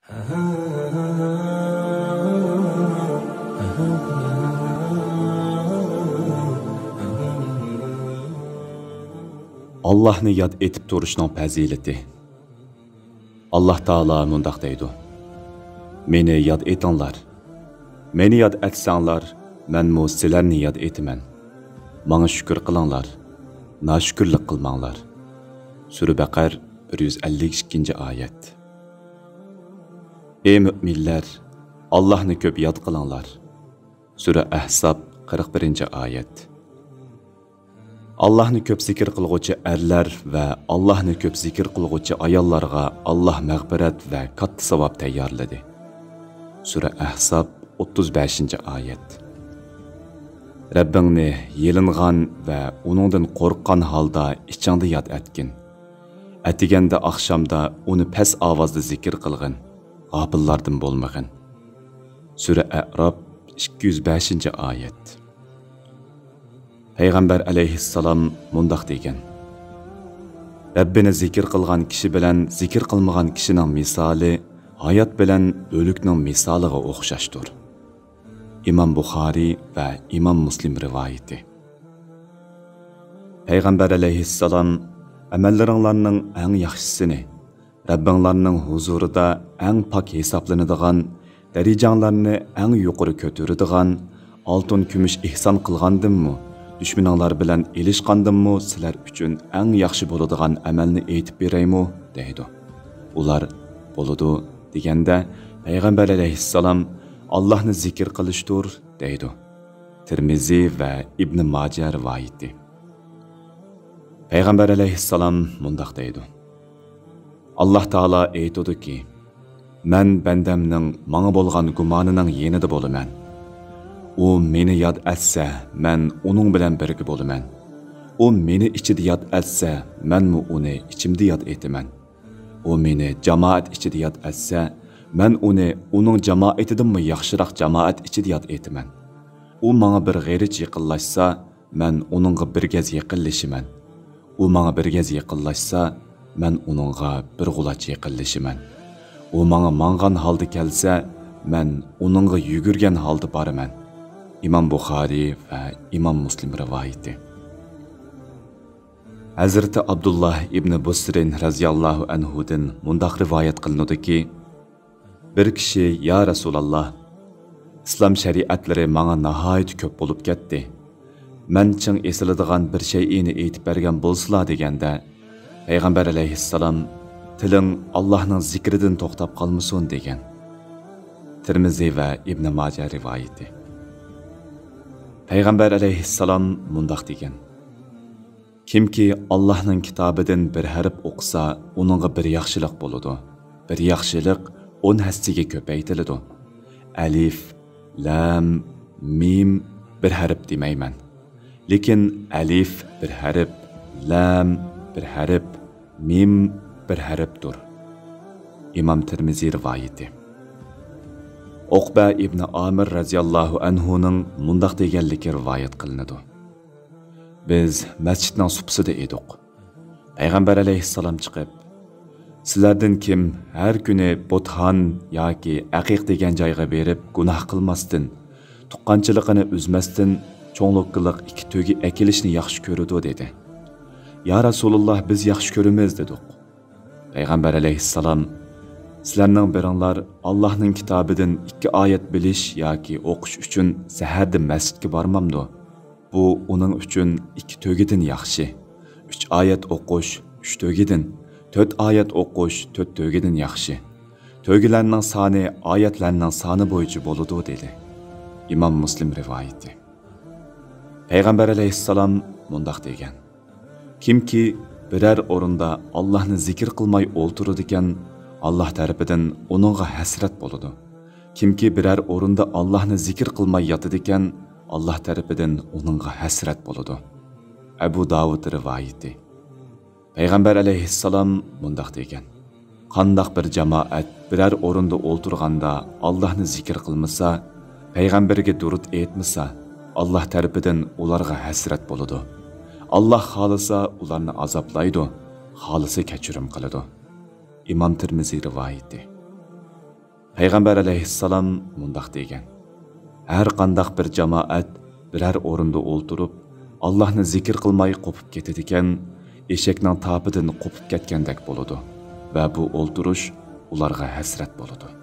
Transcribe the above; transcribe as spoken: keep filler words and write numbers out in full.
ئاللاھنى ياد ئېتىپ تۇرۇشنىڭ پەزىلىتى. ئاللاھ تائالا مۇنداق دەيدۇ: مېنى ياد ئېتىڭلار. مېنى ياد ئەتسەڭلار، مەنمۇ سىلەرنى ياد ئېتىمەن. ماڭا شۈكۈر قىلىڭلار، ناشۈكۈرلۈك قىلماڭلار. سۈرە بەقەر، بىر يۈز ئەللىك ئىككىنچى ئايەت. ئەي مۆمىنلەر، ئاللاھنى كۆپ ياد قىلىڭلار. سۈرە ئەھزاب، قىرىق بىرىنچى ئايەت. ئاللاھنى كۆپ زىكىر قىلغۇچى ئەرلەر ۋە ئاللاھنى كۆپ زىكىر قىلغۇچى ئاياللارغا ئاللاھ مەغپىرەت ۋە كاتتا ساۋاب تەييارلىدى. سۈرە ئەھزاب، ئوتتۇز بەشىنچى ئايەت. رەببىڭنى يېلىنغان ۋە ئۇنىڭدىن قورققان ھالدا ئىچىڭدە ياد ئەتكىن. ئەتىگەندە، ئاخشامدا ئۇنى پەس ئاۋازدا زىكىر قىلغىن، غاپىللاردىن بولمىغىن. سۈرە ئەئراپ، ئىككى يۈز بەشىنچى ئايەت. پەيغەمبەر ئەلەيھىسسالام مۇنداق دېگەن: رەببىنى زىكىر قىلغان كىشى بىلەن زىكىر قىلمىغان كىشىنىڭ مىسالى ھايات بىلەن ئۆلۈكنىڭ مىسالىغا ئوخشاشتۇر. ئىمام بۇخارىي ۋە ئىمام مۇسلىم رىۋايىتى. پەيغەمبەر ئەلەيھىسسالام ئەمەللىرىڭلارنىڭ ئەڭ ياخشىسىنى، رەببىڭلارنىڭ ھۇزۇرىدا ئەڭ پاك ھېسابلىنىدىغان، دەرىجەڭلارنى ئەڭ يۇقىرى كۆتۈرىدىغان، ئالتۇن، كۈمۈش ئېھسان قىلغاندىنمۇ، دۈشمىنىڭلار بىلەن ئېلىشقاندىنمۇ سىلەر ئۈچۈن ئەڭ ياخشى بولىدىغان ئەمەلنى ئېيتىپ بېرەيمۇ؟ دەيدۇ. ئۇلار، بولىدۇ، دېگەندە، پەيغەمبەر ئەلەيھىسسالام، ئاللاھنى زىكىر قىلىشتۇر، دەيدۇ. تىرمىزى ۋە ئىبنى ماجە رىۋايىتى. پەيغەمبەر ئەلەيھىسسالام مۇنداق دەيدۇ: ئاللاھ تائالا ئېيتىدۇكى، مەن بەندەمنىڭ ماڭا بولغان گۇمانىنىڭ يېنىدا بولىمەن. ئۇ مېنى ياد ئەتسە، مەن ئۇنىڭ بىلەن بىرگە بولىمەن. ئۇ مېنى ئىچىدە ياد ئەتسە، مەنمۇ ئۇنى ئىچىمدە ياد ئېتىمەن. ئۇ مېنى جامائەت ئىچىدە ياد ئەتسە، مەن ئۇنى ئۇنىڭ جامائىتىدىنمۇ ياخشىراق جامائەت ئىچىدە ياد ئېتىمەن. ئۇ ماڭا بىر غېرىچ يېقىنلاشسا، مەن ئۇنىڭغا بىر گەز يېقىنلىشىمەن. ئۇ ماڭا بىر گەز يېقىنلاشسا، مەن ئۇنىڭغا بىر غۇلاچ يېقىنلىشىمەن. ئۇ ماڭا ماڭغان ھالدا كەلسە، مەن ئۇنىڭغا يۈگۈرگەن ھالدا بارىمەن. ئىمام بۇخارىي ۋە ئىمام مۇسلىم رىۋايىتى. ھەزرىتى ئابدۇللا ئىبنى بۇسرىن رەزىياللاھۇ ئەنھۇدىن مۇنداق رىۋايەت قىلىنىدۇكى، بىر كىشى: يا رەسۇلاللا، ئىسلام شەرىئەتلىرى ماڭا ناھايىتى كۆپ بولۇپ كەتتى. مەن چىڭ ئېسىلىدىغان بىر شەيئىنى ئېيتىپ بەرگەن بولسىلا، دېگەندە، پەيغەمبەر ئەلەيھىسسالام، تىلىڭ ئاللاھنىڭ زىكرىدىن توختاپ قالمىسۇن، دېگەن. تىرمىزى ۋە ئىبنى ماجە رىۋايىتى. پەيغەمبەر ئەلەيھىسسالام مۇنداق دېگەن: كىمكى ئاللاھنىڭ كىتابىدىن بىر ھەرپ ئوقۇسا، ئۇنىڭغا بىر ياخشىلىق بولىدۇ. بىر ياخشىلىق ئون ھەسسىگە كۆپەيتىلىدۇ. ئەلىف، لام، مىم بىر ھەرپ دېمەيمەن. لېكىن ئەلىف بىر ھەرپ، لام بىر ھەرپ، مىم بىر ھەرپتۇر. ئىمام تىرمىزى رىۋايىتى. ئوقبە ئىبنى ئامىر رەزىياللاھۇ ئەنھۇنىڭ مۇنداق دېگەنلىكى رىۋايەت قىلىنىدۇ: بىز مەسچىتنىڭ سۇپىسىدا ئىدۇق. پەيغەمبەر ئەلەيھىسسالام چىقىپ، سىلەردىن كىم ھەر كۈنى بۇتھان ياكى ئەقىق دېگەن جايغا بېرىپ گۇناھ قىلماستىن، تۇغقانچىلىقىنى ئۈزمەستىن چوڭلۇقلۇق ئىككى تۆگە ئەكېلىشنى ياخشى كۆرىدۇ؟ دېدى. يا رەسۇلۇللا، بىز ياخشى كۆرىمىز، دېدۇق. پەيغەمبەر ئەلەيھىسسالام، سىلەرنىڭ بىرىڭلار ئاللاھنىڭ كىتابىدىن ئىككى ئايەت بىلىش ياكى ئوقۇش ئۈچۈن سەھەردە مەسچىتكە بارمامدۇ؟ بۇ ئۇنىڭ ئۈچۈن ئىككى تۆگىدىن ياخشى. ئۈچ ئايەت ئوقۇش ئۈچ تۆگىدىن، تۆت ئايەت ئوقۇش تۆت تۆگىدىن ياخشى. تۆگىلەرنىڭ سانى ئايەتلەرنىڭ سانى بويىچە بولىدۇ، دېدى. ئىمام مۇسلىم رىۋايىتى. پەيغەمبەر ئەلەيھىسسالام مۇنداق دېگەن: كىمكى بىرەر ئورۇندا ئاللاھنى زىكىر قىلماي ئولتۇرىدىكەن، ئاللاھ تەرىپىدىن ئۇنىڭغا ھەسرەت بولىدۇ. كىمكى بىرەر ئورۇندا ئاللاھنى زىكىر قىلماي ياتىدىكەن، ئاللاھ تەرىپىدىن ئۇنىڭغا ھەسرەت بولىدۇ. ئەبۇ داۋۇد رىۋايىتى. پەيغەمبەر ئەلەيھىسسالام مۇنداق دېگەن: قانداق بىر جامائەت بىرەر ئورۇندا ئولتۇرغاندا ئاللاھنى زىكىر قىلمىسا، پەيغەمبەرگە دۇرۇت ئېيتمىسا، ئاللاھ تەرىپىدىن ئۇلارغا ھەسرەت بولىدۇ. ئاللاھ خالىسا ئۇلارنى ئازابلايدۇ، خالىسا كەچۈرۈم قىلىدۇ. ئىمام تىرمىزى رىۋايىتى. پەيغەمبەر ئەلەيھىسسالام مۇنداق دېگەن: ھەر قانداق بىر جامائەت بىرەر ئورۇندا ئولتۇرۇپ، ئاللاھنى زىكىر قىلماي قوپۇپ كېتىدىكەن، ئېشەكنىڭ تاپىدىن قوپۇپ كەتكەندەك بولىدۇ ۋە بۇ ئولتۇرۇش ئۇلارغا ھەسرەت بولىدۇ.